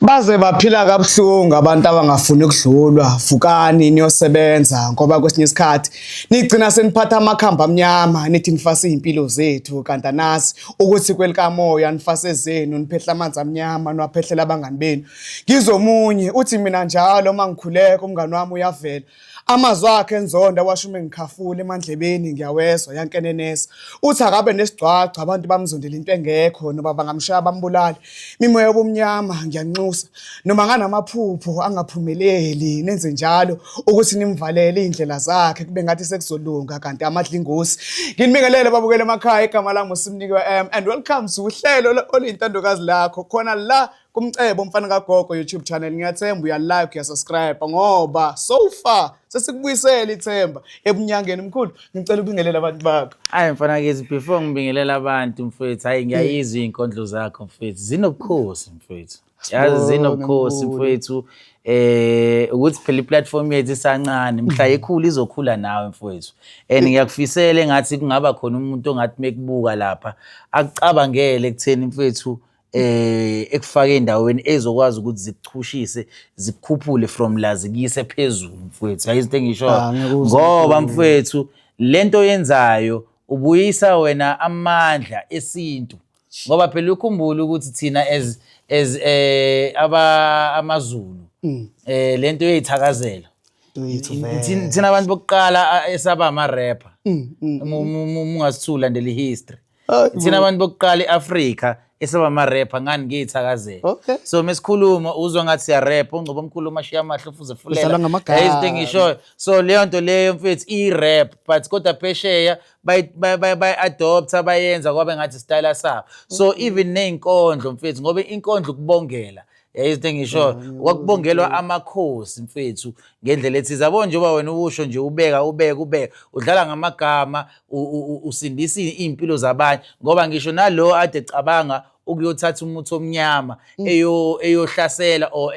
Baze baphila kabuhlungu abantu abangafuni ukudlulwa, vukani niyosebenza ngoba kwesinye isikhathi nigcina seniphatha amakhambi amnyama nithi nifase iy'mpilo zethu kanti anazi ukuthi kwelikamoya nifase zenu niphehla amanzi amnyama niwaphehlela abangani benu. Ngizomunye uthi mina njalo uma ngikhuleka umngani wami uyavela Amazwi akhe enzondo awasho uma ngikhafula emandlebeni ngiyawezwa yankenenesa. Uthi akabe nesigcwagcwa abantu bamzondela into engekho noma bangamshaya bambulale. Mimoya yobumnyama ngiyanxusa noma nganamaphupho angaphumeleli nenze njalo ukuthi nimvalele iy'ndlela zakhe kube ngathi sekuzolunga kanti amadlingosi. Nginibingelele babukele emakhaya igama lami uSimnikiwe M and welcome to uhlelo oluyintandokazi lakho khona la Kumcebo mfana kagogo YouTube channel ngiyathemba uya like uya subscribe ngoba so far sesikubuyisele ithemba ebunyangeni mkhulu ngicela ubingelele abantu bakho. Hayi mfana kithi before ngibingelela abantu mfethu hayi ngiyayizwa izinkondlo zakho mfethu zinobukhosi mfethu. Yazi zinobukhosi mfethu eh ukuthi phela iplatform yethu isancane mhla ikhula izokhula nawe mfowethu and ngiyakufisela engathi kungaba khona umuntu ongathi mekubuka lapha akucabangele ekutheni mfethu ekufake endaweni ezokwazi ukuthi zikuchushise zikukhuphule from la zikuyise phezulu mfowethu hayi izinto engisho Ah, ngiyakuzwa ngoba mkhulu. mfowethu lento oyenzayo ubuyisa wena amandla esintu ngoba phela ukhumbule ukuthi thina as aba amaZulu lento yeyithakazelo Yethu vele. Thina abantu bokuqala esaba ama-rapper uma ungasithula ndela i-history. Hayi Thina abantu bokuqala e-Afrika esaba ama-rapper ngani ngiyithakazela. So mesikhuluma uzwa ngathi siyarapha ungcobo omkhulu umashiya amahle ufuze fulela. Udlala ngamagama. Yayi izinto engishoyo. So leyo nto leyo mfethu i-rap but kodwa phesheya bayi-adopta bayenza kwabe ngathi isitayela sabo. So even ney'nkondlo mfethu ngoba inkondlo ukubongela. Yayi izinto engishoyo kwakubongelwa amakhosi mfethu ngendlela ethize yabo njengoba wena usho nje ubeka ubeka ubeka udlala ngamagama usindisa iy'mpilo zabanye ngoba ngisho nalo ade cabanga ukuyothatha umuthi omnyama eyohlasela or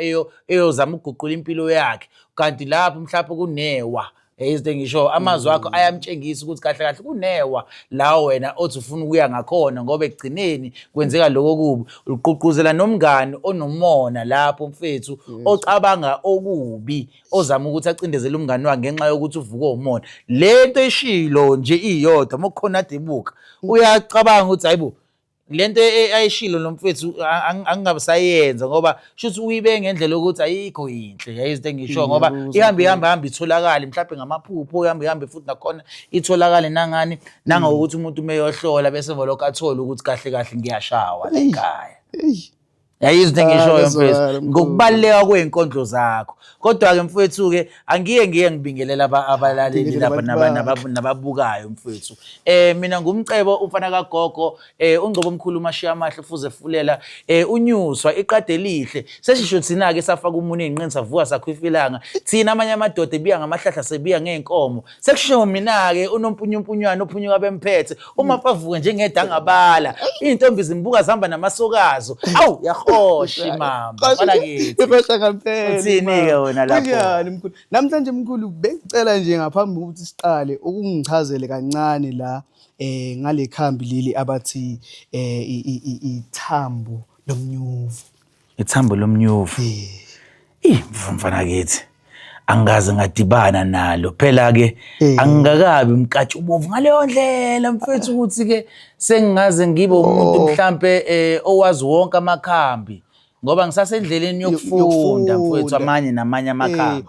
eyozama ukuguqula impilo yakhe kanti lapho mhlawumbe kunewa izinto engisho amazwi akho ayamtshengisa ukuthi kahle kahle kunewa la wena othi ufuna ukuya ngakhona ngoba ekugcineni kwenzeka lokho kubi uqhuquzela nomngani onomona lapho mfethu ocabanga okubi ozama ukuthi acindezele umngani wakhe ngenxa yokuthi uvukwe umona le nto eshilo nje iyodwa uma kukhona ade ebuka uyacabanga ukuthi hayibo le nto ayishilo lo mfethu angingabe sayenza ngoba shuthi uyibe ngendlela yokuthi ayikho yinhle yayizinto engisho ngoba ihambe ihambe hambe itholakale mhlawumbe ngamaphupho ihambe ihambe futhi nakhona itholakale nangani nangokuthi umuntu uma eyohlola bese volokho athole ukuthi kahle kahle ngiyashawa la ekhaya. Yayizwa into engishoyo mfethu ngokubaluleka kwey'nkondlo zakho. Kodwa-ke mfethu-ke angiye ngiye ngibingelela abalaleli lapha nababukayo mfethu. Mina ngumcebo umfana kagogo ungcobo omkhulu umashiya amahle fuze fulela unyuswa iqade elihle. Sesisho thina-ke safaka umunwe ey'nqeni savuka sakhwifilanga. Thina amanye amadoda ebiya ngamahlahla sebiya ngey'nkomo. Sekushiwo mina-ke unompunyumpunywane ophunyuka bemphethe uma pavuke njengedangabala iy'ntombi zimbuka zihamba namasokazo awu yahosha imama mfana kithi Ihosha ngempela. Uthini-ke wena lapho? Kunjani mkhulu? Namhlanje mkhulu bengicela nje ngaphambi kokuthi siqale ukungichazele kancane la ngale khambi leli abathi ithambo lomnyuvu. Ithambo lomnyovu. Ih mfana kithi. Angikaze ngadibana nalo. Phela ke angikakabi mkatshubovu ngaleyo ndlela mfethu ukuthi ke sengingaze ngibe umuntu mhlambe owazi wonke amakhambi. Ngoba ngisasendleleni yokufunda mfethu amanye namanye amakhambi.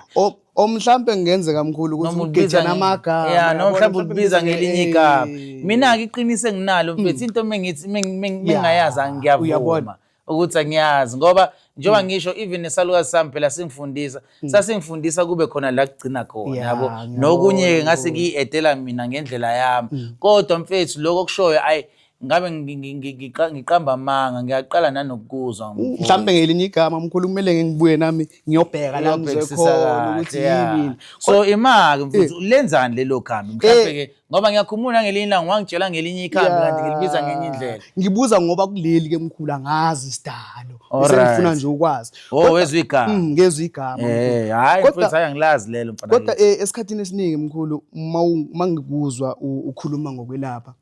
O mhlambe kungenzeka mkhulu ukuthi Noma ulibiza ugejana amagama. Yeah, noma yabona, mhlawumbe ulibiza ngelinye igama. Mina-ke iqiniso enginalo mfethu into mengithi mengingayazi angiyavuma. Uyabona. Ukuthi angiyazi ngoba njengoba ngisho even nesalukazi sami phela singifundisa sasingifundisa kube khona la kugcina khona Ya, yabo ngiyabona, nokunye-ke ngase ngiyi-edela mina ngendlela yami kodwa mfethu lokho okushoyo ayi ngabe ngiqamba amanga ngiyaqala nanokukuzwa Mhlambe ngelinye igama mkhulu kumele ngibuye nami ngiyobheka la ngizwe Uyobhekisisa khona ukuthi kahle, ya. yini. So imake mfethu lenzani lelo khambi mhlawumbe ke ngoba ngiyakhumbula ngelinye ilanga wangitshela ngelinye ikhambi kanti ngilibiza ngenye indlela. Ngibuza ngoba kuleli ke mkhulu angazi sidalo. Alright. Bese ngifuna nje ukwazi. Oh Kodwa- wezwa igama. Ngezwa igama. Eh hayi Kodwa- mfethu hayi angilazi lelo mfana. Kodwa esikhathini esiningi mkhulu uma ngikuzwa ukhuluma ngokwelapha.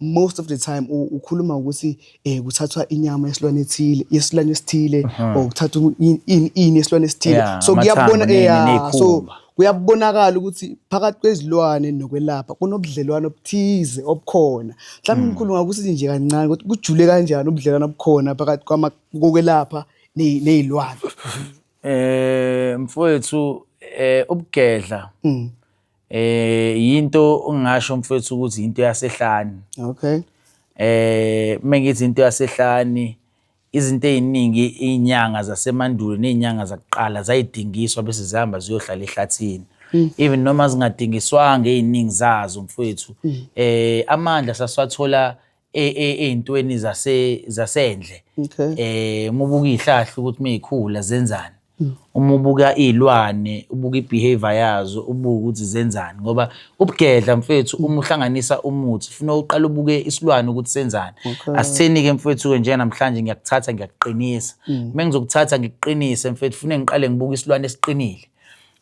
Most of the time ukhuluma ukuthi kuthathwa inyama yesilwane ethile, yesilwane esithile, or kuthathwa ini yesilwane esithile. So amathambo kuyabona yeah, so ney'khumba. kuyabonakala ukuthi phakathi kwezilwane nokwelapha kunobudlelwano obuthize obukhona. Mhlawumbe mkhulu ngakusithi nje kancane ukuthi kujule kanjani ubudlelwano obukhona phakathi kokwelapha ney'lwane. Mfowethu, ubugedla yinto ongasho mfowethu ukuthi into yasehlane. Mengithi into yasehlane, izinto ey'ningi iy'nyanga zasemandulo ney'nyanga zakuqala zayidingiswa bese zihamba ziyohlala ehlathini. Even noma zingadingiswanga ey'ningi zazo mfowethu, amandla sasiwathola ey'ntweni zasendle. Uma ubuka iy'hlahla ukuthi uma y'khula zenzani, uma ubuka iy'lwane, ubuka i-behaviour yazo, ubuke ukuthi zenzani, ngoba ubugedla mfethu uma uhlanganisa umuthi funa uqale ubuke isilwane ukuthi senzani. Asitheni-ke mfethu-ke njenganamhlanje ngiyakuthatha ngiyakuqinisa, uma ngizokuthatha ngikuqinise mfethu fune ngiqale ngibuke isilwane esiqinile,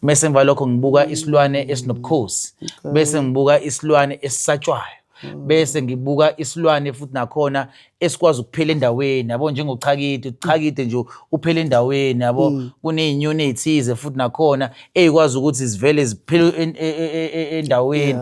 bese emva lokho ngibuka isilwane esinobukhosi, bese ngibuka isilwane esisatshwayo, bese ngibuka isilwane futhi nakhona esikwazi ukuphela endaweni, yabo, njengochakide, uchakide nje uphela endaweni, yabo. Kuney'nyoni ey'thize futhi nakhona ey'kwazi ukuthi zivele ziphele endaweni.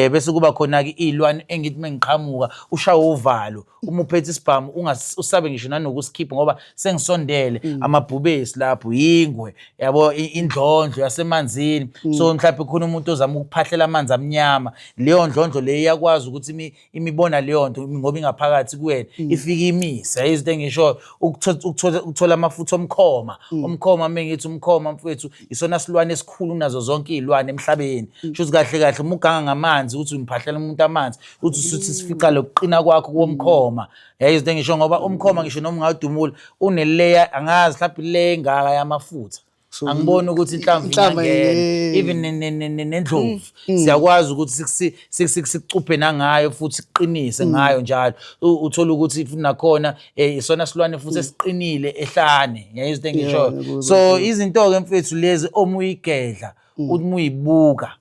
Bese kuba khona-ke iy'lwane engithi uma ngiqhamuka ushawe uvalo, uma uphethe isibhamu usabe ngisho nanokusikhipha ngoba sengisondele. Amabhubesi lapho, yingwe, yabo, indlondlo yasemanzini. So mhlawumbe khona umuntu ozama ukuphahlela amanzi amnyama, leyo ndlondlo leyo iyakwazi ukuthi imibona leyo nto ngoba ingaphakathi kuwena, ifike imise izinto engishoyo. Ukuthola amafutha omkhoma, umkhoma, uma ngithi umkhoma mfowethu, isona silwane esikhulu kunazo zonke iy'lwane emhlabeni. Sho ukuthi kahle kahle uma uganga ngamanzi ukuthi umphahlela umuntu amanzi, uthi usuthi sifica lokuqina kwakho komkhoma, yayi izinto engisho, ngoba umkhoma ngisho noma ungadumula uneleya, angazi mhlawumbe ileya engaka yamafutha. So, angiboni ukuthi inhlamvu inhlamvu ingangena. Ayingeni. Even nendlovu siyakwazi ukuthi sikucuphe nangayo futhi siqinise ngayo njalo. Uthole ukuthi futhi nakhona isona silwane futhi esiqinile ehlane, yayizo into engishoyo. Ngiyakuzwa. So izinto-ke mfethu lezi oma uyigedla, uthi uma uyibuka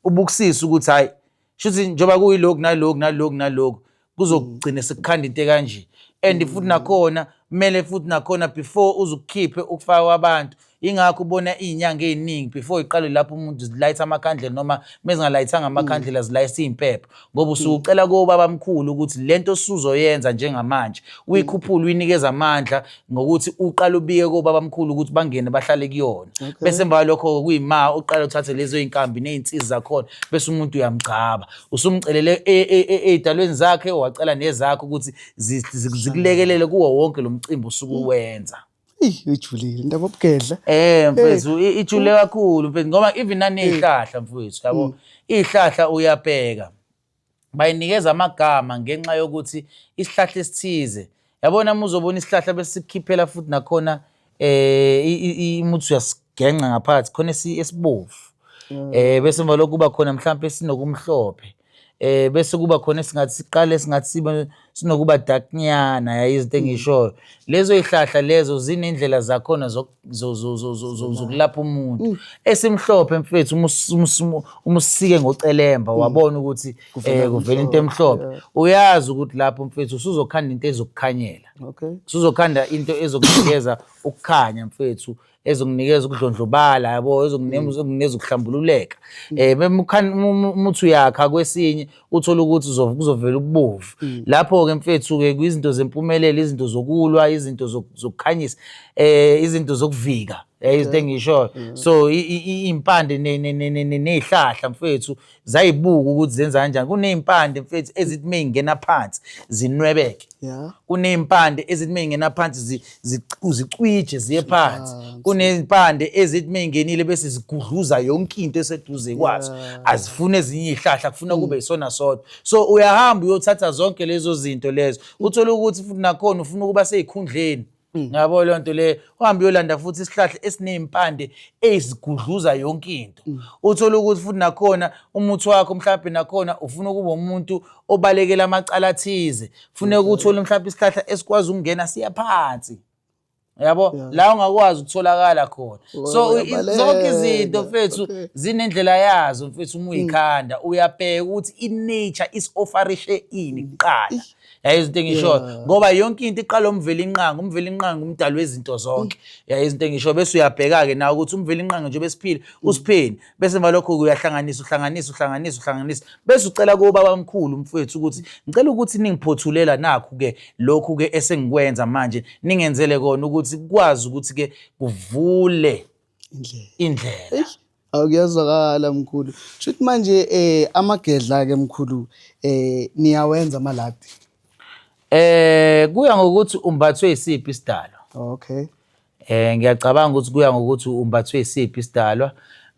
ubukisise ukuthi hayi, shuthi njengoba kuyilokhu nalokhu nalokhu nalokhu kuzogcina sekukhanda into ekanje. And futhi nakhona kumele futhi nakhona before uzukukhiphe ukufaka kwabantu, ingakho ubona iy'nyanga ey'ningi before iqale lapho umuntu zilayitha amakhandlela, noma mezingalayithanga amakhandlela zilayisa iy'mpepho, ngoba usuke ucela kobaba mkhulu ukuthi lento osuzoyenza njengamanje uyikhuphule, uyinikeze amandla ngokuthi uqale ubike kobaba mkhulu ukuthi bangene bahlale kuyona. Bese emva kwalokho kuyima uqale uthathe lezo y'nkambi ney'nsizi zakhona, bese umuntu uyamgcaba, usumcelele ey'dalweni zakhe, wacela nezakho ukuthi zikulekelele kuwo wonke lo mcimbi osuke uwenza. Eyi, ijulile indaba obugedla. Mfethu, ijule kakhulu mfethu, ngoba even naney'hlahla mfethu, yabo, iy'hlahla uyabheka bayinikeza amagama ngenxa yokuthi isihlahla esithize, yabona, uma uzobona isihlahla bese sikukhiphela futhi nakhona umuthi uyasigenca ngaphakathi khona esibovu, bese emva lokho kuba khona mhlawumbe esinokumhlophe, bese kuba khona esingathi siqale singathi sibe sinokuba darknyana, yayi izinto engishoyo. Lezo y'hlahla lezo zinendlela zakhona zokulapha umuntu. Esimhlophe mfethu, uma usike ngocelemba wabona ukuthi kuvela into emhlophe, uyazi ukuthi lapho mfethu usuzokhanda into ezokukhanyela. Usuzokhanda into ezokunikeza ukukhanya mfethu, ezokunikeza ukudlondlobala, yabo, ezokunikeza ukuhlambululeka. Umuthi uyakha kwesinye uthola ukuthi kuzovela ububovu lapho-ke mfethu-ke, kwizinto zempumelelo, izinto zokulwa, izinto zokukhanyisa, izinto zokuvika, izinto engishoyo. So iy'mpande ney'hlahla mfethu zayibuka ukuthi zenza kanjani. Kuney'mpande mfethu ezithi uma y'ngena phansi zinwebeke. Kuney'mpande ezithi uma y'ngena phansi zicwije ziye phansi. Kuney'mpande ezithi uma y'ngenile bese zigudluza yonke into eseduze kwazo, azifuni ezinye iy'hlahla, kufuna kube yisona sodwa. So uyahamba uyothatha zonke lezo zinto lezo, uthole ukuthi futhi nakhona ufuna ukuba sey'khundleni, ngabo leyo nto leyo uhambe uyolanda futhi isihlahla esiney'mpande ezigudluza yonke into. Uthole ukuthi futhi nakhona umuthi wakho mhlawumbe nakhona ufuna ukuba umuntu obalekela amacala athize, funeka uthole mhlawumbe isihlahla esikwazi ukungena siya phansi. Yabo, la ungakwazi ukutholakala khona. So Uyabaleka. Zonke izinto, mfethu, zinendlela yazo, mfethu. Uma uyikhanda uyabheka ukuthi i-nature is-offerishe ini kuqala. Yayizo into engishoyo, ngoba yonke into iqala uMvelinqangi. UMvelinqangi umdali wezinto zonke. Yayizo into engishoyo. Bese uyabheka-ke nawe ukuthi uMvelinqangi njengoba esiphile usipheni, bese emva lokho uyahlanganisa, uhlanganisa, uhlanganisa, uhlanganisa, bese ucela kobaba mkhulu, mfethu, ukuthi ngicela ukuthi ningiphothulela nakhu-ke lokhu-ke esengikwenza manje, ningenzele kona ukuthi kukwazi ukuthi-ke kuvule indlela. Indlela. Awukuyazwakala, mkhulu. Shuthi manje amagedla ke, mkhulu, niyawenza amaladi? Kuya ngokuthi umbathwe isiphi isidalwa. Ngiyacabanga ukuthi kuya ngokuthi umbathwe isiphi isidalwa,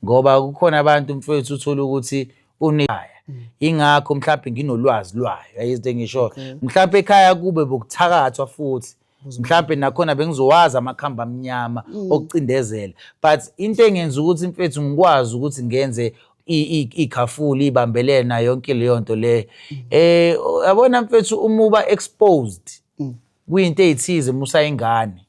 ngoba kukhona abantu, mfethu, uthola ukuthi unekhaya, ingakho mhlawumbe nginolwazi lwayo. Yayizinto engisho, mhlawumbe ekhaya kube bokuthakathwa, futhi mhlawumbe nakhona bengizowazi amakhambi amnyama okucindezela. But into engenza ukuthi, mfethu, ngikwazi ukuthi ngenze ikhafuli ibambelele nayo yonke leyo nto leyo, yabona, mfethu, uma uba exposed kuyinto ey'thize musayingane,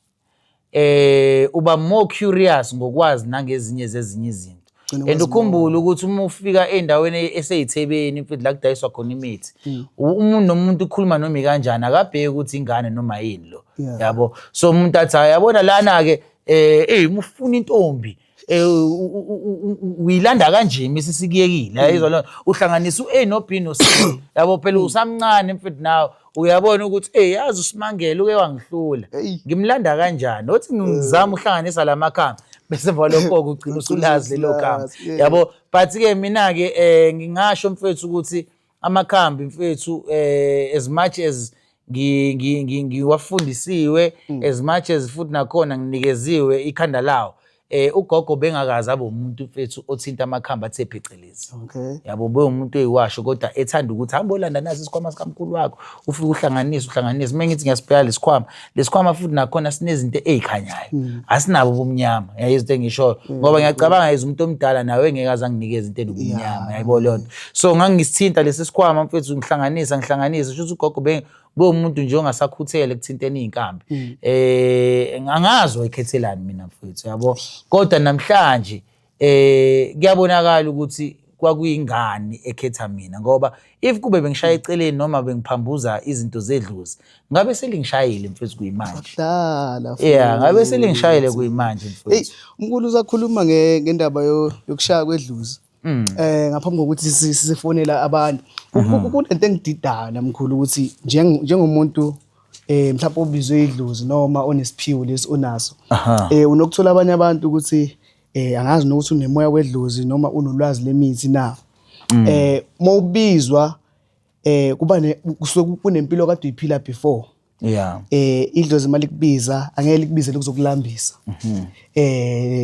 uba more curious ngokwazi nangezinye zezinye izinto. Gcina And wazi. Ukhumbule ukuthi uma ufika endaweni eseyithebeni, mfethu, la kudayiswa khona imithi, umuntu nomuntu ukhuluma noma ikanjani, akabheki ukuthi ingane noma yini lo. Yabo, so umuntu athi, "Hayi, yabona lana-ke, uma ufuna intombi, uyilanda kanje mase sikuyekile." Yayizwa leyo, uhlanganisa u-A no-B no-C. Yabo, phela usamncane, mfethu, nawe uyabona ukuthi yazi uSimangele uke wangihlula, Eyi. ngimlanda kanjani? Othi ngizama uhlanganisa la makhambi, bese emva lokho ugcina usulazi lelo khambi. Usulazi, yeah. Yabo, but-ke mina-ke ngingasho, mfethu, ukuthi amakhambi, mfethu, as much as ngiwafundisiwe, as much as futhi nakhona nginikeziwe ikhanda lawo, ugogo bengakaze abe umuntu, mfethu, othinta amakhambi athe phecelezi. Yabo, bewumuntu oyiwasho, kodwa ethanda ukuthi hamba olanda nazi isikhwama sikamkhulu wakho, ufike uhlanganise, uhlanganise. Uma ngithi ngiyasibheka lesikhwama, lesikhwama futhi nakhona sinezinto ey'khanyayo, asinabo ubumnyama. Yayizinto engishoyo, ngoba ngiyacabanga yize umuntu omdala nawe engeke aze anginikeze into enobumnyama. Yayibo leyo nto. So ngangisithinta lesi sikhwama, mfethu, ngihlanganisa, ngihlanganisa. Shuthi ugogo bewumuntu nje ongasakhuthele ekuthinteni iy'nkambi. Angazi wayikhethelani mina, mfethu, yabo, kodwa namhlanje kuyabonakala ukuthi kwakuyingane ekhetha mina, ngoba if kube bengishaya eceleni noma bengiphambuza izinto zedlozi, ngabe selingishayile, mfethu, kuyimanje. Kudala. Yeah, ngabe selingishayile Futhi. kuyimanje, Hey, mfethu. Umkhulu, usakhuluma ngendaba yokushaya kwedlozi. Ngaphambi kokuthi sifonela abantu, kunento engididana, mkhulu, ukuthi njengomuntu mhlawumbe obizwe idlozi noma onesiphiwo lesi onaso. Unokuthola abanye abantu ukuthi angazi nokuthi unemoya wedlozi noma unolwazi lemithi na. Mawubizwa kuba ne kusuke kunempilo kade uyiphila before. Idlozi mali kubiza, angeke likubize lokuzokulambisa.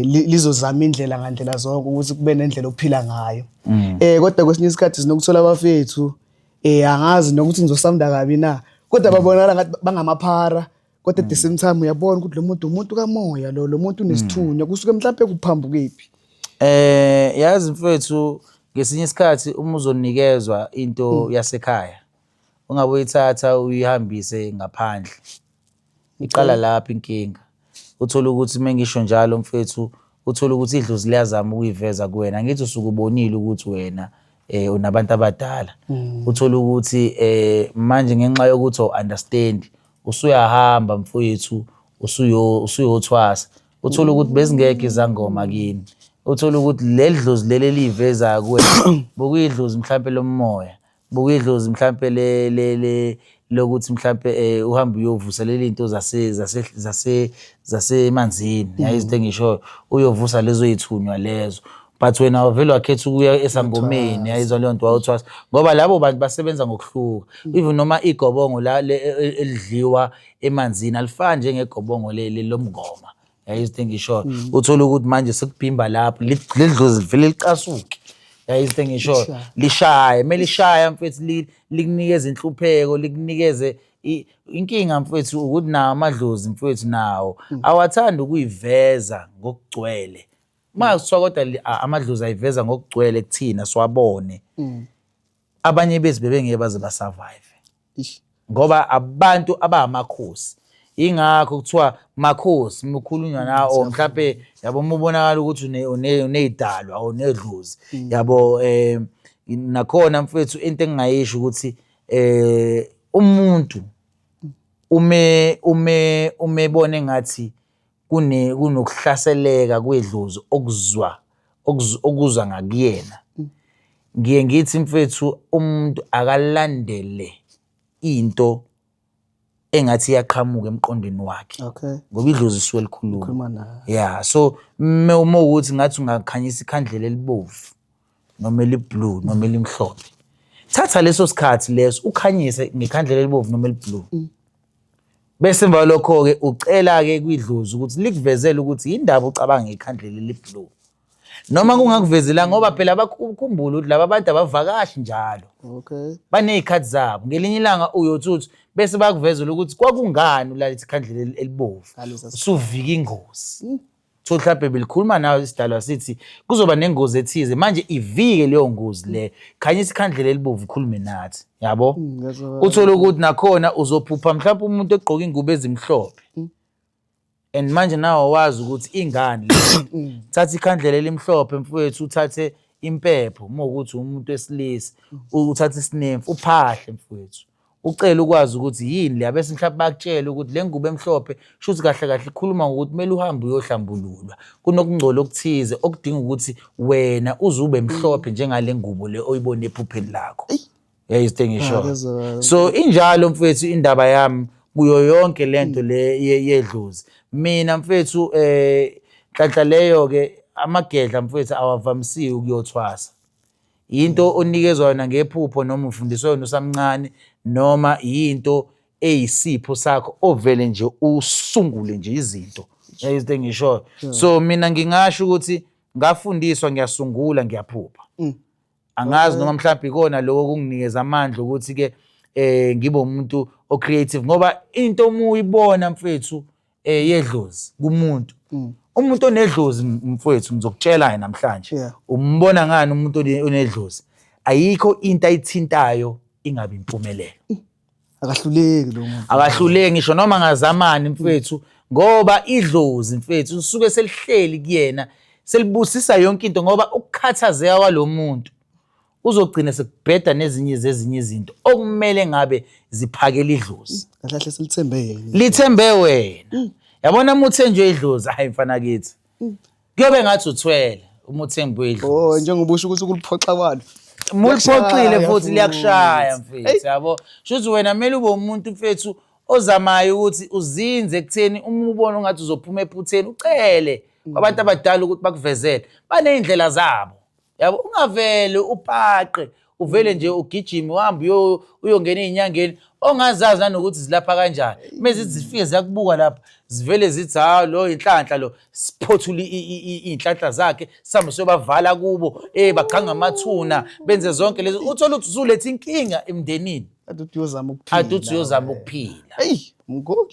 Lizozama indlela ngandlela zonke ukuthi kube nendlela ophila ngayo. Kodwa kwesinye isikhathi sinokuthola abafethu, angazi nokuthi ngizosamda kabi na, kodwa babonakala ngathi bangamaphara, kodwa at the same time uyabona ukuthi lo muntu umuntu kamoya, lo muntu unesithunywa, kusuke mhlawumbe kuphambukephi? Yazi, mfethu, ngesinye isikhathi uma uzonikezwa into yasekhaya, ungabe uyithatha uyihambise ngaphandle. Iqala lapho inkinga. Uthola ukuthi mengisho njalo, mfethu, uthola ukuthi idlozi liyazama ukuyiveza kuwena. Angithi usuke ubonile ukuthi wena unabantu abadala. Uthola ukuthi manje ngenxa yokuthi awu-understand, usuyahamba, mfowethu, usuyothwasa. Uthola ukuthi bezingekho izangoma kini. Uthola ukuthi leli dlozi leli eliyivezayo kuwena bokuyidlozi mhlampe lomoya, bokuyidlozi mhlampe le le le lokuthi mhlampe uhambe uyovuselela into zase zase zase zasemanzini. Yayi izinto engishoyo, uyovusa lezo yithunywa lezo, but wena wavele wakhetha ukuya esangomeni. Yayizwa leyo nto, wayothwasa, ngoba labo bantu basebenza ngokuhluka. Even noma igobongo la elidliwa emanzini alifani njengegobongo leli lomngoma. Yayizinto engishoyo, uthola ukuthi manje sekubhimba lapho, leli dlozi livele licasuke. Yayizinto engishoyo, lishaye kumele lishaya, mfethu, likunikeze inhlupheko, likunikeze inkinga, mfethu, ukuthi nawo amadlozi, mfethu, nawo awathandi ukuyiveza ngokugcwele. Uma kuthiwa kodwa amadlozi ayiveza ngokugcwele kuthina siwabone, abanye bethu bebengeke baze basurvive, Ish. Ngoba abantu abamakhosi. Ingakho kuthiwa makhosi mukhulunywa nawo or mhlampe yabo uma ubonakala ukuthi uney'dalwa or unedlozi yabo. Nakhona mfethu into engingayisho ukuthi umuntu ume ebona engathi kunokuhlaseleka kwedlozi okuzwa okuzwa ngakuyena, ngiye ngithi mfethu umuntu akalandele into engathi iyaqhamuka emqondweni wakhe, ngoba idlozi lisuke likhuluma. Khuluma naye. Yeah, so uma ukuthi ngathi ungakhanyisa ikhandlela elibovu noma eli-blue noma elimhlophe, thatha leso sikhathi leso ukhanyise ngekhandlela elibovu noma eli-blue, bese emva kwalokho-ke ucela-ke kwidlozi ukuthi likuvezele ukuthi yindaba ucabanga ngekhandlela eli-blue noma kungakuvezelanga, ngoba phela bakukhumbule ukuthi laba bantu abavakashi njalo, baney'khathi zabo. Ngelinye ilanga uyothi uthi bese bakuvezela ukuthi kwakungani ulalitha ikhandlela elibovu, Ngalesa sikhathi. usuvika ingozi. So mhlawumbe belikhuluma nawe isidalwa sithi kuzoba nengozi ethize, manje ivike leyo ngozi le, khanyisa ikhandlela elibovu ukhulume nathi, yabo. Ngiyazwakala. Uthole ukuthi nakhona uzophupha mhlawumbe umuntu egqoka ingubo ezimhlophe, and manje nawe wazi ukuthi ingane le. Thatha ikhandlela elimhlophe mfowethu, uthathe impepho uma ukuthi umuntu wesilisa, uthathe isinemfu uphahle mfowethu, ucele ukwazi ukuthi yini le, abese mhlawumbe bakutshele ukuthi le ngubo emhlophe shuthi kahle kahle ikhuluma ngokuthi kumele uhambe uyohlambululwa, kunokungcola okuthize okudinga ukuthi wena uze ube mhlophe njengale ngubo le oyibone ephupheni lakho. Yayizinto engisho. Ngiyezwa. So injalo mfethu indaba yami kuyo yonke lento le yedlozi. Mina mfethu nhlanhla leyo ke amagedla mfethu awavamisiwe ukuyothwasa. Into onikezwa yona ngephupho noma ufundiswa yona usamncane noma yinto eyisipho sakho ovele nje usungule nje izinto. Yayizinto engishoyo. So mina ngingasho ukuthi ngafundiswa, ngiyasungula, ngiyaphupha. Angazi noma mhlawumbe ikona lokho kunginikeza amandla ukuthi ke ngibe umuntu o-creative, ngoba into uma uyibona mfethu yedlozi kumuntu, umuntu onedlozi mfethu ngizokutshela yena namhlanje, umbona ngani umuntu onedlozi? Ayikho into ayithintayo ingabi impumelelo. Akahluleki lo muntu. Akahluleki ngisho noma ngazamani mfethu, ngoba idlozi mfethu lisuke selihleli kuyena, selibusisa yonke into, ngoba ukukhathazeka kwalomuntu uzogcina sekubheda nezinye zezinye izinto okumele ngabe ziphakela idlozi. Kahle kahle selithembe yena. Lithembe wena. Yabona uma uthenjwe idlozi, hayi mfana kithi, kuyobe ngathi uthwele uma uthembe idlozi. Oh, njengoba usho ukuthi ukuliphoxa kwalo. Muliphoxile Liyakushaya futhi futhi. liyakushaya mfethu, yabo. Shuthi wena kumele ube umuntu mfethu ozamayo ukuthi uzinze ekutheni uma ubona ungathi uzophuma ephutheni ucele kwabantu abadala ukuthi bakuvezele, baney'ndlela zabo, yabo. Ungavele upaqe uvele nje ugijime uhambe uyongena ey'nyangeni ongazazi nanokuthi zilapha kanjani. Mezi zifike ziyakubuka lapha, zivele zithi hawu lo inhlanhla lo, siphothule iy'nhlanhla zakhe, sihambe siyobavala kubo, baganga amathuna, benze zonke lezi, uthole ukuthi usuletha inkinga emndenini. Ade uthi uyozama ukuphila. Ade uthi uyozama ukuphila. Eyi mkhulu,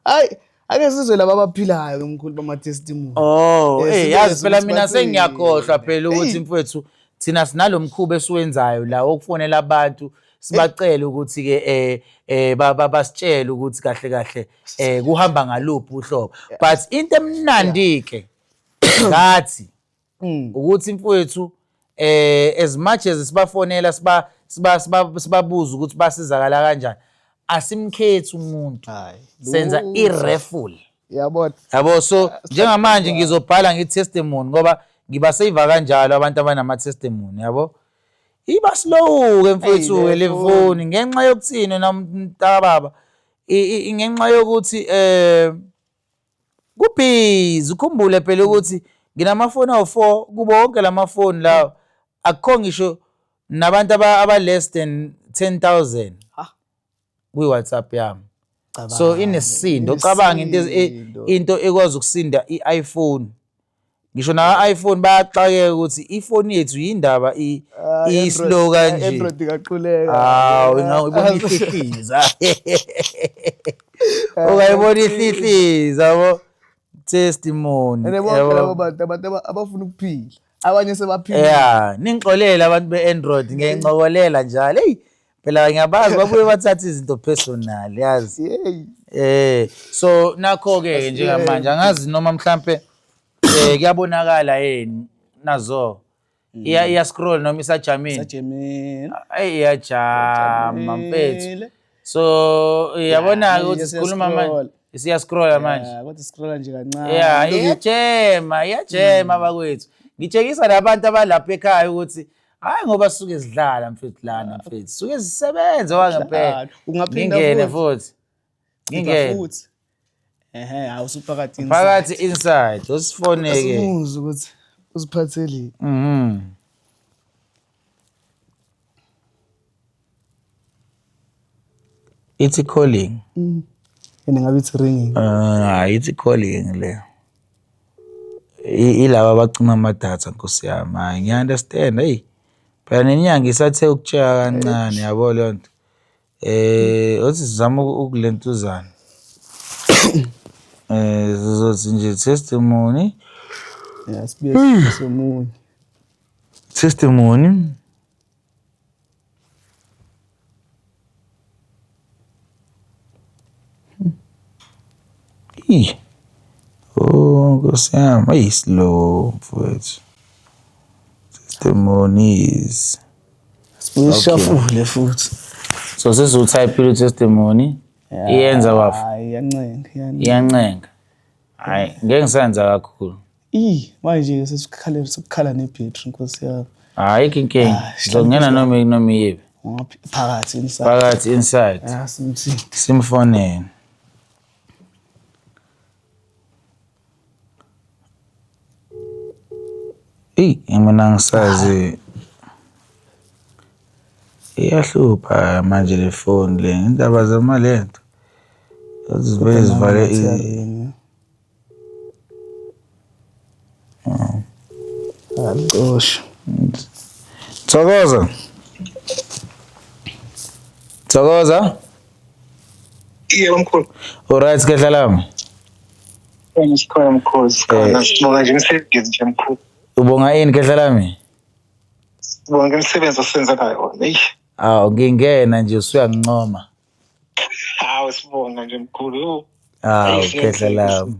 hayi ake sizwe laba abaphilayo mkhulu bama-testimony. Oh, Sizwe yazi phela ukuthi mina bathini. sengiyakhohlwa phela ukuthi Eyi. mfowethu thina sinalo mkhuba esiwenzayo la wokufonela abantu sibacele ukuthi ke basitshele ukuthi kahle kahle kuhamba ngaluphi uhlobo. But into emnandi ke ngathi ukuthi mfowethu as much as sibafonela sibabuza ukuthi basizakala kanjani, asimkhethi umuntu, Hayi, senza lutho. i-raffle. Yabona. Yabo, so njengamanje ngizobhala ngi-testimony ngoba ngibaseyiva kanjalo abantu abanama-testimony, yabo. Iba slow-ke mfethu-ke le le phone. phone ngenxa yokuthini na mntakababa, ngenxa yokuthi kubhizi. Ukhumbule phela ukuthi nginamafoni awu-4, kubo wonke lamafoni lawo akukho ngisho nabantu aba less than 10,000 Ha. kwi-WhatsApp yami. So Cabanga, inesindo, cabanga into inesindo. into ekwazi ukusinda i-iPhone. Ngisho nawa-iPhone bayaxakeka ukuthi ifoni yethu yindaba i-slow kanje. Android ikaquleka. Hawu, ingayibona ihlihliza. Ungayibona ihlihliza, yabo. Testimony. And bonke yabo. labo bantu, abantu abafuna ukuphila. Abanye sebaphila. Yeah, ningixolele abantu be-Android, ngiyancokolela njalo. Hey, phela ngiyabazi babuye bathathe izinto personal, yazi. Hey. So nakho ke njengamanje angazi noma mhlambe kuyabonakala yini nazo. Iya scroll noma isajamile. Sajamile. Ayi, iyajama mfethu. So iyabona-ke ukuthi sikhuluma manje isiya-scrolla manje. Yeah, kodwa scrolla nje kancane. Yeah, iyajema, iyajema bakwethu. Ngitshengisa nabantu abalapha ekhaya ukuthi hayi ngoba sisuke sidlala mfethu lana mfethu. Suke sisebenza wangempela. Ungaphinda Ngingene futhi. Ngingene. Futhi. Ehhe, awusuphakathi inside. Phakathi inside, usifoneke. Asimuzwe ukuthi uziphathele. Ithi calling. And ngabe it's ringing. Ah, ithi calling le. Ilaba abacima amadatha nkosi yami. Hayi, ngiya-understand. Hey. Phela nenyanga isathe ukutsheka kancane yabo leyo nto. Othi sizama ukulentuzana. Sizothi nje testimony. Yeah, sibuye somunye. Testimony. Ih. Oh, Nkosi yami, ayi slow mfowethu. Testimonies. Sibuye shuffle futhi. So sizotype testimony. Iyenza bafo. Hayi, iyancenga, iyancenga. Iyancenga. Hayi, ngeke ngisenza kakhulu. Ih, manje sesikhala sokukhala nebhetri Nkosi yami. Hayi inkinga. Ngizongena noma iyiphi. Ngaphi phakathi inside. Phakathi inside. Ah, simthinte. Simfonele. Eyi, mina ngisazi iyahlupha manje le phone le, indaba zemali lento. Zibuye zivale Alicosha. Thokoza. Thokoza. Yebo mkhulu. Alright khehla lami. Sikhona mkhulu, sikhona. Sibonga nje imisebenzi nje mkhulu. Ubonga yini khehla lami? Sibonga imisebenzi osenzela yona. Eish. Awu ngingena nje usuyangincoma. Hawu sibonga nje mkhulu. Awu khehla lami.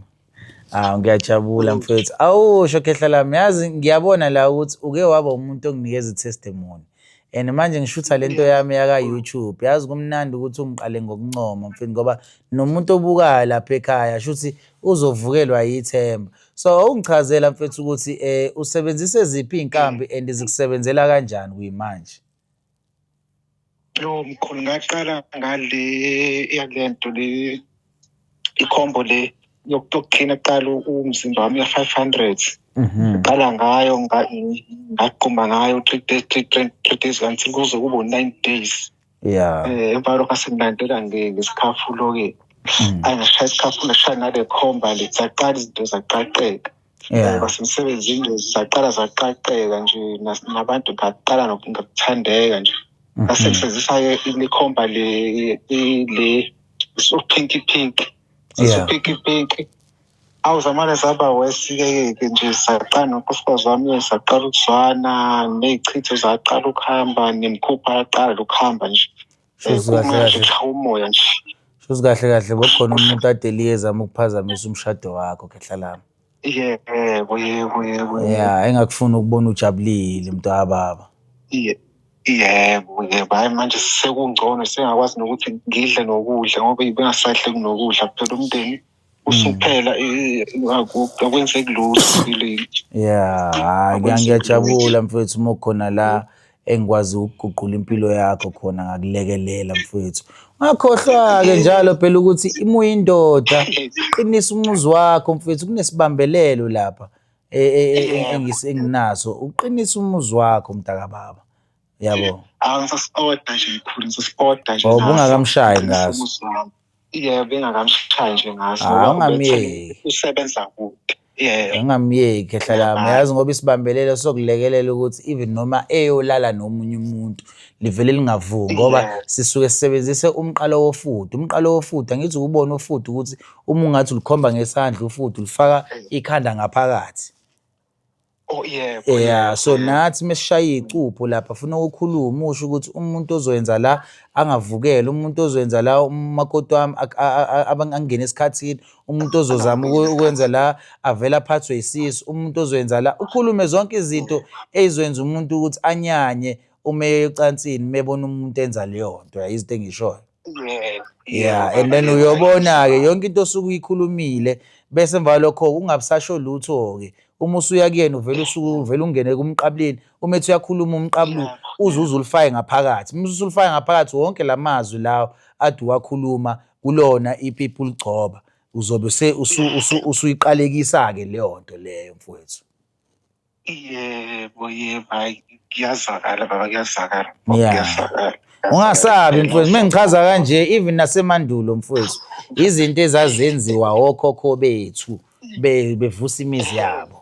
Awu ngiyajabula mfethu. Awusho khehla lami, yazi ngiyabona la ukuthi uke waba umuntu onginikeza i-testimony. And manje ngishutha lento yami yaka YouTube. Yazi kumnandi ukuthi ungiqale ngokuncoma mfethu ngoba nomuntu obukayo lapha ekhaya shuthi uzovukelwa yithemba. So awungichazela mfethu ukuthi usebenzise ziphi iy'nkambi and zikusebenzela kanjani kuyimanje? Lo mkhulu ngaqala ngale yalento le ikhombo le yokuklina kuqala umzimba wami ya 500. Ngaqala ngayo ngaqhuma ngayo 3 days 3 days until kuze kube 9 days. Yeah. Emva lokho sengilandela ngesikhafulo ke. Angashaya isikhafulo ngashaya nale khomba le zaqala izinto zaqaqeka. Basemsebenzini nje zaqala zaqaqeka nje nabantu ngaqala ngokuthandeka nje. Ngase ngisebenzisa ikhomba le le so pinky pink. So pinky pink. Awuzamane saba wesike ke nje saqala nonkosikazi wami saqala ukuzwana nezichitho zaqala ukuhamba nemkhupha yaqala ukuhamba nje. Kumanje cha umoya nje. Shuthi kahle kahle bokhona umuntu ade liyezama ukuphazamisa umshado wakho khehla lami. Yebo yebo yebo. Yeah, engakufuni ukubona ujabulile mntu kababa. Yebo yebo, hayi manje sekungcono sengakwazi nokuthi ngidle nokudla ngoba bengasadle kunokudla phela umndeni usuphela akwenzeki lutho empilweni. Yeah, hayi ngiyajabula mfethu uma ukhona la engikwazi ukuguqula impilo yakho khona ngakulekelela mfethu. Ungakhohlwa-ke njalo phela ukuthi uma uyindoda qinisa umuzi wakho mfethu, kunesibambelelo lapha enginaso. Uqinise umuzi wakho mntakababa. Yabo. Angisasi-order nje mkhulu, ngisasi-order nje. Oh, ubungakamshayi ngaso. Yebo, bengakamshayi nje ngaso. Ungamyeki. Usebenza kude. Yebo. Ungamyeki khehla lami. Yazi ngoba isibambelelo sokulekelela ukuthi even noma eyolala nomunye umuntu livele lingavumi ngoba sisuke sisebenzise umqalo wofudu. Umqalo wofudu angithi ukubona ufudu ukuthi uma ungathi ulikhomba ngesandla ufudu ulifaka ikhanda ngaphakathi. Oh yebo. Yeah, so nathi mesishaya iy'cupho lapha funa ukukhuluma usho ukuthi umuntu ozoyenza la angavukela, umuntu ozoyenza la umakoti wami angene esikhathini, umuntu ozozama ukwenza la avele aphathwe yisisu, umuntu ozoyenza la ukhulume zonke izinto ey'zokwenza umuntu ukuthi anyanye uma eya ecansini mebona umuntu enza leyo nto, izinto engiyishoyo. Yeah, and then uyobona-ke yonke into osuke uyikhulumile bese emva kwalokho ungabusasho lutho-ke uma usuya kuyena uvele usuke uvele ungene kumqabuleni uma ethi uyakhuluma umqabulo uze uze ulifake ngaphakathi uma usulifake ngaphakathi wonke la mazwi lawo ade uwakhuluma kulona ipipi uligcoba uzobe usuyiqalekisa-ke leyo nto leyo mfowethu. Yebo, yebo, hayi kuyazwakala baba, kuyazwakala. Yeah. Kuyazwakala. Ungasabi mfowethu, uma ngichaza kanje even nasemandulo mfowethu, izinto ezazenziwa okhokho bethu bevusa imizi yabo.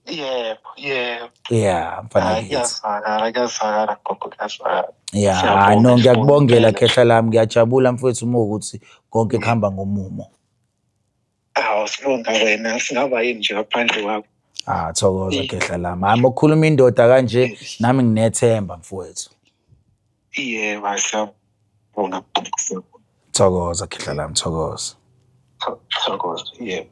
Yebo, yebo. Yeah, mfana Hayi kithi. kuyazwakala, kuyazwakala gogo, kuyazwakala. Yeah, Siyabonga, hayi no sibonga ngiyakubongela impela. khehla lami, ngiyajabula mfowethu uma ukuthi konke kuhamba ngomumo. Awu sibonga wena, singaba yini nje ngaphandle kwakho. Ah, thokoza khehla lami. Hayi mokukhuluma indoda kanje nami nginethemba mfowethu. Yebo, siyabonga. Thokoza khehla lami, thokoza. Thokoza, yebo.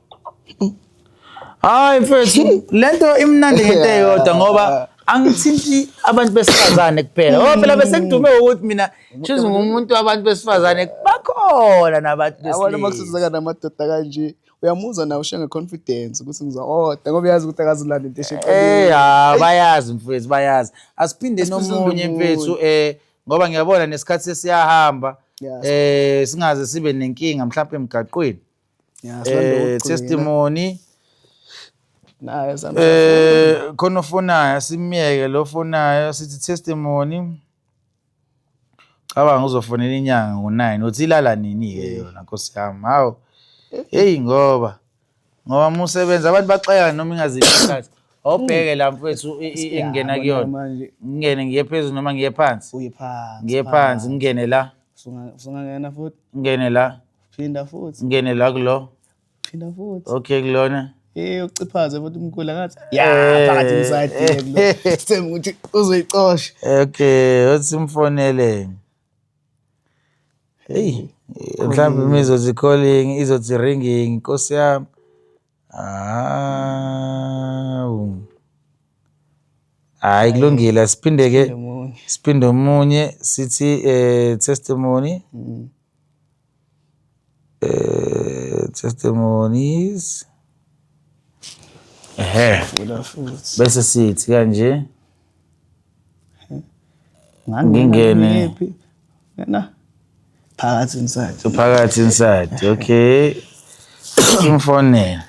Hayi mfethu, lento imnandi ngento eyodwa ngoba angithinti abantu besifazane kuphela. Oh phela bese kudume ukuthi mina shuthi ngumuntu wabantu besifazane bakhona nabantu Yabona uma besilisa. kusizeka namadoda kanje uyamuzwa nawe ushiya nge-confidence ukuthi ngizo-oda ngoba uyazi ukuthi akazulanda into esheceleni. Eh ha bayazi mfethu bayazi. Asiphinde nomunye nomunye. mfethu ngoba ngiyabona nesikhathi sesiyahamba. Yeah. Singaze sibe nenkinga mhlawumbe emgaqweni. Yeah, silande ukugcina. Testimony Naye samhla. Khona ofonayo asimyeke lo ofonayo sithi testimony. Cabanga uzofonela inyanga ngo-9 uthi ilala nini-ke yona nkosi yami hawu heyi ngoba uma usebenza abantu baxeka noma ingaziphi isikhathi awubheke la mfowethu engingena kuyona manje. ngingene ngiye phezulu noma ngiye phansi Uye phansi. ngiye phansi ngingene la Usungangena futhi. ngingene la Phinda futhi. ngingene la kulo Phinda futhi. okay kulona Eh uciphaze futhi umkhulu ngathi. Ya, phakathi inside kulo. Sithemba ukuthi uzoyicosha. Okay, othi simfonele. Hey, mhlawumbe uma izothi calling, izothi ringing, Nkosi yami. Hawu. Hayi kulungile, siphinde ke Omunye. siphinde omunye sithi testimony. Testimonies. Ehhe. Vula futhi. Bese sithi kanje Ngangena Ngingene. kuyiphi? Ngena. Phakathi inside. Phakathi inside. Okay. Simfonele.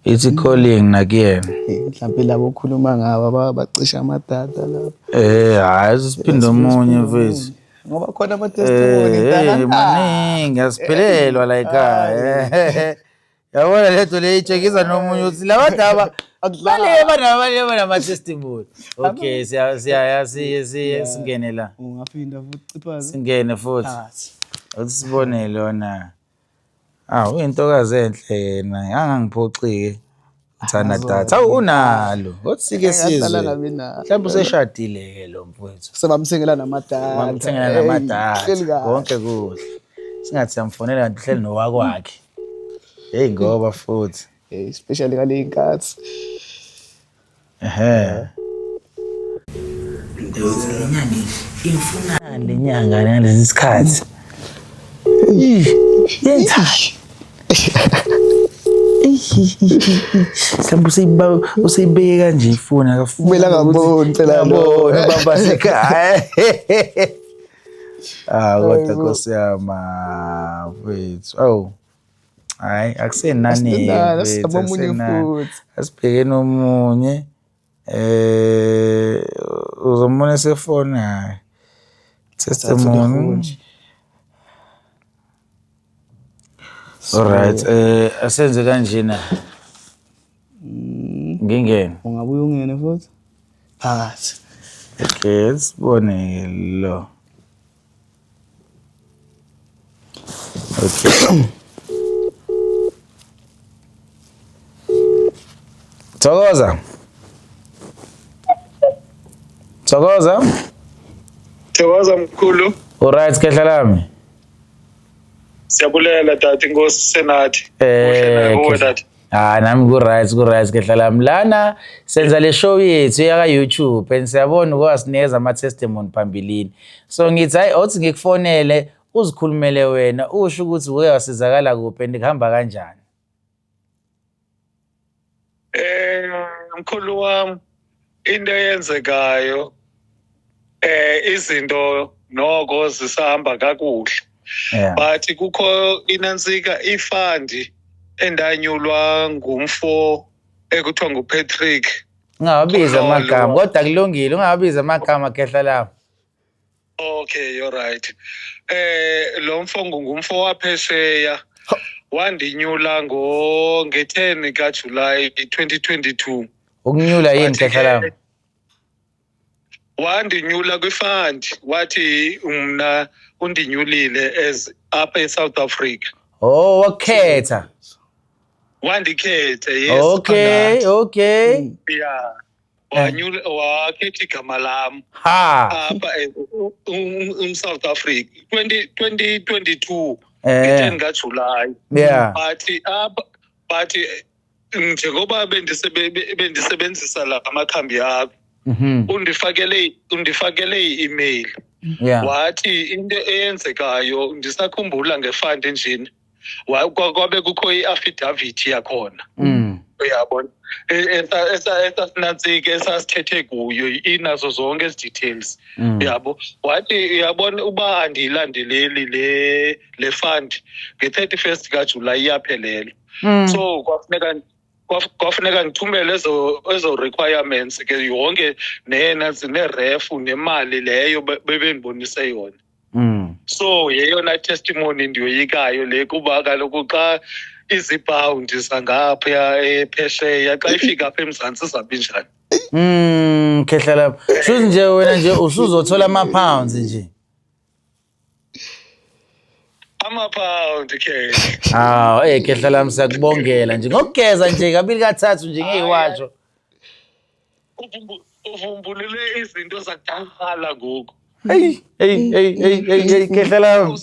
Ithi calling nakuyena. Mhlawumbe labo okhuluma ngabo bacisha amadatha lapho. Hayi siphinde omunye mfethu. Ngoba khona ama-testimony Maningi asiphelelwa la ekhaya. Yabona lento le itshengisa nomunye ukuthi laba daba bale bana nama-testimony. Okay, siya siya siye siye singene la. Ungaphinda futhi ciphaze. Singene futhi. Phakathi. Uthi sibone lona. Ah, uyintokazi enhle yena. Angangiphoxi-ke. Uthanda datha. Awu unalo. Othi sike Engahlala sizwe. ngabi nalo. Mhlawumbe useshadile-ke lo mfowethu. Sebamthengela namadatha. Bamthengela Hey, namadatha. hleli kahle. Konke kuhle. Singathi siyamfonela kanti uhleli nowakwakhe. Hey ngoba futhi. Eh, especially ngale nkathi. Ehhe. Lenyanga ifunani lenyanga ngalesi sikhathi? Yenzani? Mhlawumbe useyibeke kanje ifoni akafuni. Kumele angaboni phela lo. Angaboni ubaba sekhaya. Ah, kodwa Nkosi yami mfethu. Awu. Hayi, akusenani Asinani, mfethu, asizame omunye akusenani. futhi. Asibhekeni omunye. Uzombona esefona hayi. Testimony. Alright, asenze kanjena. Ngingene. Ungabuye ungene futhi. Phakathi. Okay, sibone lo. Okay. Thokoza. Thokoza. Thokoza mkhulu. Uright khehla lami. Siyabulela tata inkosi senathi. Eh, kuwe tata. Ah nami ku right ku right khehla lami. Lana senza le show yethu yaka YouTube and siyabona ukwasinikeza ama testimony phambilini. So ngithi hayi othi ngikufonele uzikhulumele wena usho ukuthi uke wasizakala kuphi and kuhamba kanjani. Eh mkhulu wami into eyenzekayo izinto noko zisahamba kakuhle. But kukho inansika ifandi endanyulwa ngumfo ekuthiwa nguPatrick. Ungawabizi amagama kodwa kulungile ungawabizi amagama khehla lami. Okay, you're right. Lo mfo ngumfo waphesheya wandinyula ngo nge-10 kaJuly 2022. Ukunyula yini khehla lami? Wandinyula kwifund wathi mna undinyulile as apha eSouth Africa. Oh, wakhetha. Wandikhetha, yes. Okay, okay. Yeah. Wanyula wakhetha igama lam. Ha. Apha um South Africa 20 2022 nge-10 kaJuly. But apha but njengoba bendisebenzisa la amakhambi akho undifakele i-email. Wathi into eyenzekayo ndisakhumbula ngefund enjini kwabe kukho i-affidavit yakhona. Uyabona esasinantsika esasithethe kuyo inazo zonke ezi details. Yabo wathi uyabona uba andiyilandeleli le fund nge-31st kaJuly iyaphelelwa. So kwafuneka ngithumele ezo requirements ke yonke nenansi neref nemali leyo bebendibonise yona. So yeyona testimony ndiyoyikayo le kuba kaloku xa izipawundi zangaphaya ephesheya xa ifika apha eMzantsi izawube njani. Khehla lapho. Shuthi nje wena nje usuzothola ama-pounds nje. Ama-pound ke. Ah, khehla lami siyakubongela nje. Ngokugeza nje kabili kathathu nje ngeyiwasho. Uvumbulule izinto zakudala ngoku. Hey, hey, hey, hey, hey, hey khehla lami.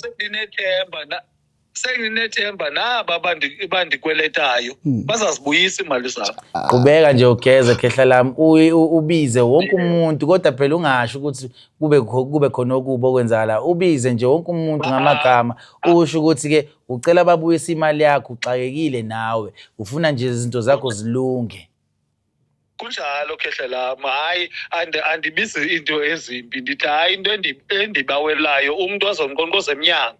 Senginethemba naba abandikweletayo bazazibuyisa imali zabo. Qhubeka nje ugeze khehla lami ubize wonke umuntu kodwa phela ungasho ukuthi kube khona okubi okwenzakala. Ubize nje wonke umuntu ngamagama usho ukuthi ke ucela babuyise imali yakho uxakekile nawe ufuna nje izinto zakho zilunge. Kunjalo khehla lami, hayi andibizi into ezimbi ndithi hayi into endibawelayo umuntu azondiqonqoza emnyango.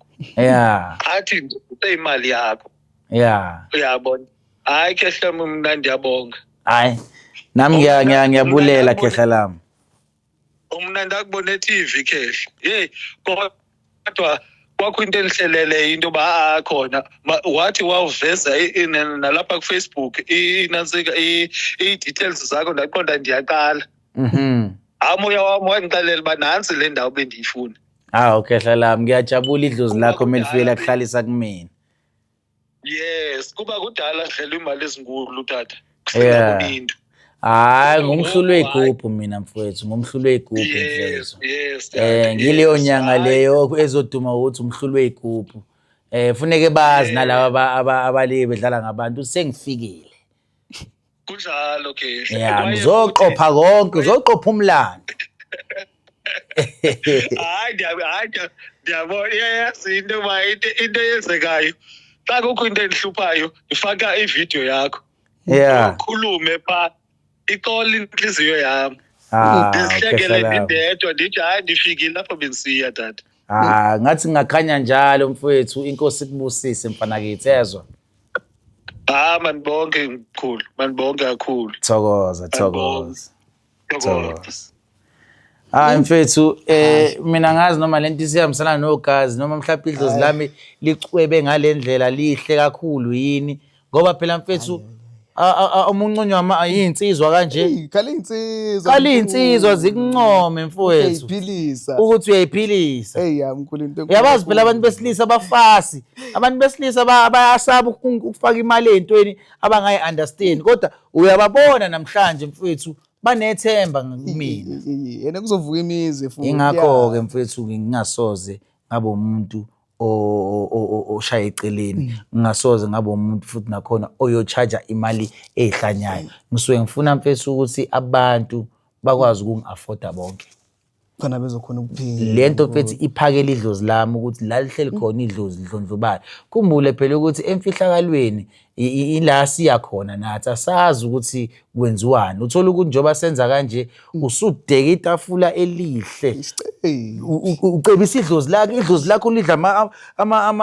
Athi ndibuse imali yakho. Uyabona. Hayi khehla mna ndiyabonga. Hayi nami ngiyabulela khehla lami. Mna ndakubona e-TV khehla. Hey kodwa kwakho into endihlelele into yoba akhona wathi wawuveza nalapha kuFacebook inantsika ii-details zakho ndaqonda ndiyaqala. Hayi umoya wam wandixelela uba nantsi le ndawo bendiyifuna. Ah khehla lami ngiyajabula idlozi lakho melifike lakuhlalisa kumina. Yes, kuba kudala sidlela imali ezinkulu tata. Kusengaboni into. Hayi ngumhlulo wey'gubhu mina mfowethu, ngumhlulo wey'gubhu mfowethu. Ngileyo nyanga leyo ezoduma ukuthi umhlulo wey'gubhu. Funeke bazi nalaba abalike bedlala ngabantu sengifikile. Kunjalo ke. Yeah, ngizoqopha konke, uzoqopha umlando. Hayi ndiyabona iyayazi into yoba into eyenzekayo. Xa kukho into endihluphayo ndifaka ividiyo yakho. Ukhulume pha ixole inhliziyo yami. Ndizihlekele ndindedwa ndithi hayi ndifikile lapho bendisiya tata. Ah ngathi ngakhanya njalo mfowethu inkosi ikubusise mfanakithi yezwa. Ah manibonke mkhulu, manibonke kakhulu. Thokoza, thokoza. Thokoza. Hayi mfethu mina ngazi noma lento isihambisana nogazi noma mhlawumbe idlozi lami licwebe ngalendlela lihle kakhulu yini ngoba phela mfethu Uma unconywa iy'nsizwa kanje. Eyi, khala iy'nsizwa. Khala iy'nsizwa zikuncome mfowethu. Uyayiphilisa. Ukuthi uyayiphilisa. Eyi ya mkhulu into enkulu Uyabazi phela kakhulu. abantu besilisa abafasi. Abantu besilisa bayasaba ukufaka imali ey'ntweni abangayi-understand. Kodwa uyababona namhlanje mfowethu banethemba kumina. Yena kuzovuka imizi futhi. Ingakho-ke mfowethu ngingasoze ngabe umuntu oshaya eceleni, ngingasoze ngabe umuntu futhi nakhona oyo-charge imali ey'hlanyayo. Ngisuke ngifuna mfethu ukuthi abantu bakwazi ukungi-afforda bonke. Khona bezokhona ukuphila. Le nto mfethu iphakela idlozi lami ukuthi la lihleli khona idlozi lidlondlobala. Khumbule phela ukuthi emfihlakalweni ila siya khona nathi asazi ukuthi kwenziwani. Uthola ukuthi njengoba senza kanje usudeka itafula elihle. Ucebisa idlozi lakho, idlozi lakho lidla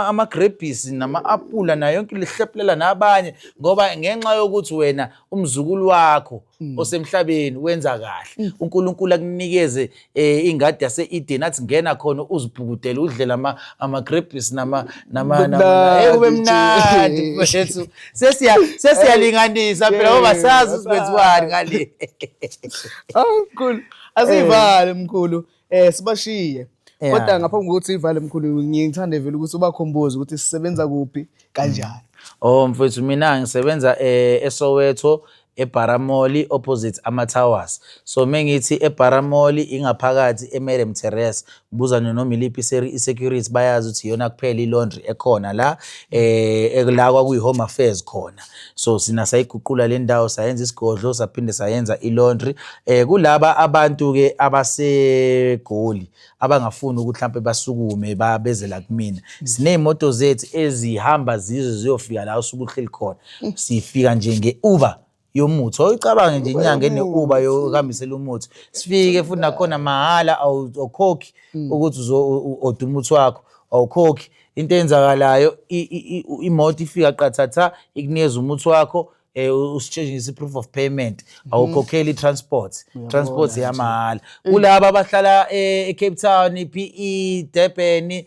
amagrebhisi nama-apula nayo yonke lihlephulela nabanye ngoba ngenxa yokuthi wena umzukulu wakho osemhlabeni wenza kahle. uNkulunkulu akunikeze ingadi yase-Eden athi ngena khona uzibhukudele udlela amagrebhisi nama nama nama kube mnandi mfethu. Sesiyalinganisa phela ngoba sazi ukuthi kwenziwani ngale. Ah mkhulu, asivale mkhulu. Sibashiye. Kodwa ngaphambi kokuthi ivale mkhulu ngithande vele ukuthi ubakhumbuze ukuthi sisebenza kuphi kanjani. Oh mfethu mina ngisebenza eSoweto eBharamoli opposite ama Towers. So mengithi eBharamoli ingaphakathi eMariam Terrace, buza noma iliphi i-security bayazi ukuthi iyona kuphela i-laundry ekhona la la kwakuyi Home Affairs khona. So sina sayiguqula le ndawo sayenza isigodlo saphinde sayenza i-laundry. Kulaba abantu ke abaseGoli abangafuni ukuthi mhlampe basukume babeze la kumina. Siney'moto zethu ezihamba zize ziyofika la usuke uhleli khona. Sifika nje nge-Uber yomuthi. Awuyicabange nje inyanga ene-Uber yokuhambisela umuthi. Sifike futhi nakhona mahhala awukhokhi ukuthi uzo-oda umuthi wakho. Awukhokhi. Into eyenzakalayo imoto ifika qathatha ikunikeza umuthi wakho usitshengisa i-proof of payment. Awukhokheli i-transport. Transport yamahhala. Kulaba abahlala e-Cape Town, i-PE, Durban,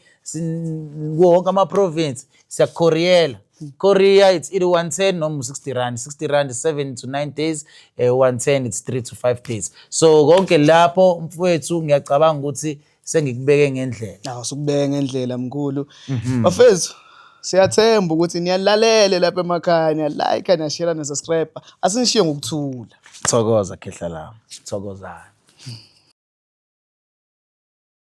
kuwo wonke ama-province siyakukhoriyela. Courier it's either 110 noma 60 rand. 60 rand is 7 to 9 days, 110 it's 3 to 5 days. So konke lapho mfowethu ngiyacabanga ukuthi sengikubeke ngendlela. Awu sukubeke ngendlela mkhulu. Bafethu siyathemba ukuthi niyalalele lapha emakhaya, niyalike, niyashare, nisubscribe. Asinishiye ngokuthula. Thokoza khehla lami. Thokozani.